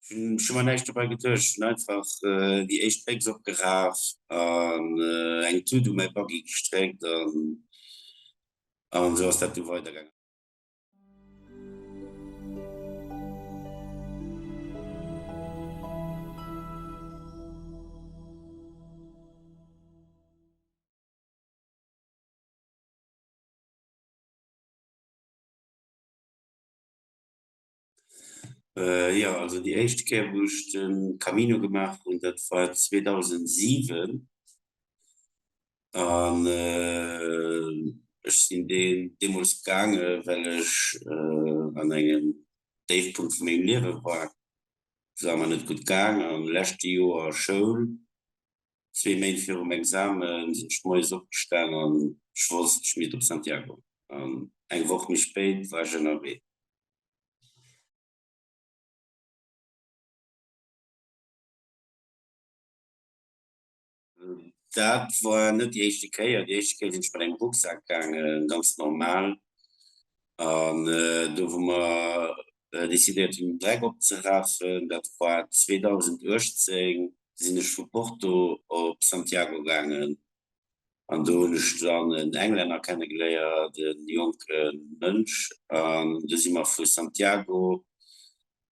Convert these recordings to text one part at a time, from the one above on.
Ech hu mer näischt dobäi geduecht. Ech hunn einfach déi éischt Béchs opgeraf an eng Tut u mäi Buggy gestréckt an esou ass dat du weidergaangen. Jo, also déi éischt Kéier wou ech de Camino gemaach hunn, dat war 2007 an ech sinn deen deemools gaange well ech an engem Déifpunkt vu mengem Liewe war. Et war mer net gutt gaang am leschte Joer Schoul. Zwee Méint virum Examen sinn ech moies opgestan an ech wosst, ech misst op Santiago. An eng Woch méi spéit war ech ënnerwee. Dat war net déi éischte Kéier. Déi éischte Kéier sinn ech mat engem Rucksak gaangen, ganz normal. An do wou mer decidéiert hunn Dreck opzerafen, dat war 2018, sinn ech vu Porto op Santiago gaangen. An do hunn ech dann en Englänner kennegeléiert, e jonke Mënsch. An du si mer vu Santiago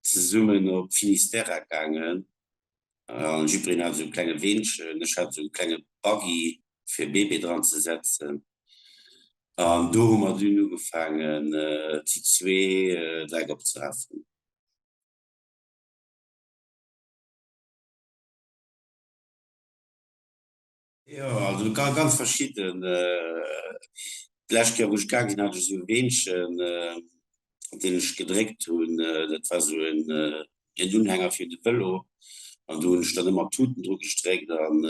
zesummen op Finisterra gaangen. An jiddwereen hat esou e klenge Weenchen, ech hat esou e klenge Buggy fir Bébé dran ze setzen. An do hu mer dunn ugefaangen zu zwee Dreck opzerafen. Jo, also ganz verschidden. D'lescht Kéier wou ech gaang sinn, hat ech esou e Weenchen, deen ech gedréckt hunn. Dat war esou en Unhänger fir de Vëlo an do hunn ech dann ëmmer Tuten dru gestréckt an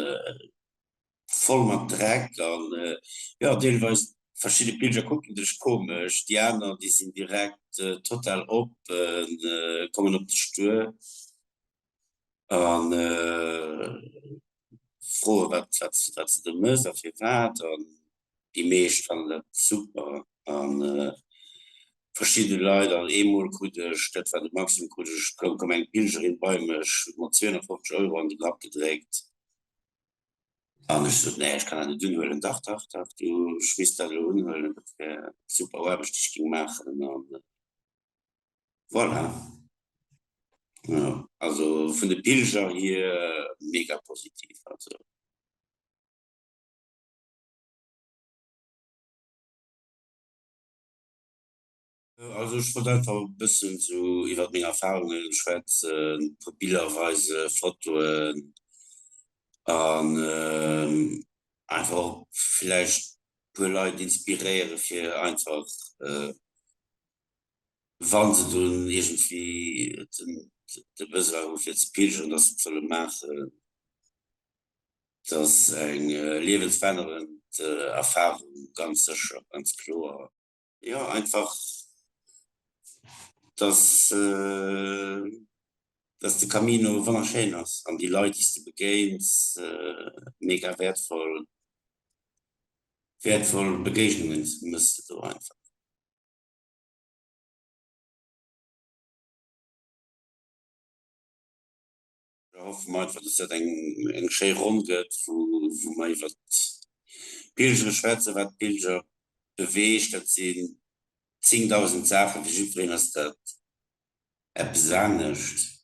voll mat Dreck an jo, deelweis verschidde Pilger kucken dech komesch, déi aner déi sinn direkt total op, kommen op dech duer. An froe wat wat se do mëss a firwat an déi meescht fannen dat super an verschidde Leit an eemol krut ech, dat war de Maximum, krut ech, koum eng Pilgerin bei mech, huet mer 250 Euro an de Grapp gedréckt an ech sot, nee ech kann dat net unhuelen, dach dach dach du ech misst dat elo unhuelen, dat wär super Aarbecht déi ech géing maachen an Voilà. Jo, also vun de Pilger hier mega positiv. Also. Also ech wollt einfach e bëssen esou iwwert meng Erfahrungen schwätzen, e puer Biller weisen, Fotoen an einfach och villäicht e puer Leit inspiréiere fir einfach wa se dunn iergendwéi de Besoin hu fir ze pilgeren, dass se et solle maachen. Et ass eng liewensverännerend Erfarung, ganz sécher, ganz kloer. Jo, einfach, dass, dass de Camino wonnerschéin ass an déi Leit, déi s de begéins, mega wäertvoll, wäertvoll Begéignungen mëss de do einfach. Da hoffe mer einfach, dass dat eng, eng schéi Ronn gëtt, wou, wou mer iwwer d'Pilgere schwätzen, wat d'Pilger beweegt. Dat sinn 10.000 Saachen, fir jiddwereen ass dat eppes anescht.